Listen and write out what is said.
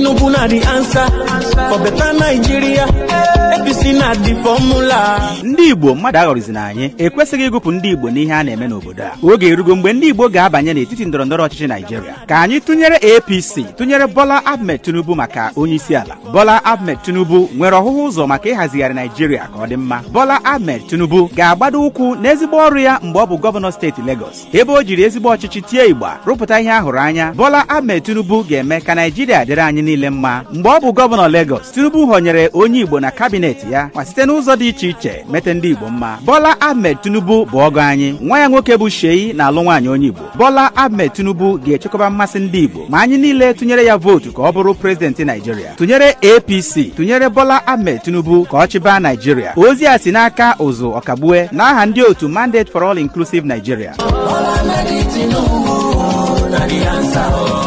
Tinubu na the answer for better Nigeria. APC na the formula. Ndị Igbo, mmadụ aghọrịzina anyị. Ekwesịghị ịgụpụ ndị Igbo n'ihe a na-eme n'obodo a. Oge erugo mgbe ndị Igbo ga-abanye n'etiti ndọrọndọrọ ọchịchị Naijiria. Ka anyị tụnyere APC, tụnyere Bola Ahmed Tinubu maka onye isi ala. Bola Ahmed Tinubu nwere ọhụhụ ụzọ maka ịhazigharị Naijiria ka ọ dị mma. Bola Ahmed Tinubu ga-agbado ụkwụ n'ezigbo ọrụ ya mgbe ọ bụ gọvanọ steeti Lagos, ebe o jiri ezigbo ọchịchị tie igba rụpụta ihe a hụrụ anya. Bola Ahmed Tinubu ga-eme ka Naijiria dịrị anyị niile mma. Mgbe ọ bụ gọvanọ Lagos, Tinubu họnyere onye Igbo na kabinet ya ma site n'ụzọ dị iche iche mete ndị Igbo mma. Bola Ahmed Tinubu bụ ọgọ anyị. Nwa ya nwoke bụ Sheyi na-alụ nwaanyị onye Igbo. Bola Ahmed Tinubu ga-echekwaba mmasị ndị Igbo ma anyị niile tụnyere ya vootu ka ọ bụrụ prezidenti Naijiria. Tụnyere APC, tụnyere Bola Ahmed Tinubu ka ọ chịba Naijiria. Ozi a si n'aka Ụzụ Ọkagbue n'aha ndị otu Mandate for All Inclusive Nigeria. Bola Ahmed Tinubu na the answer.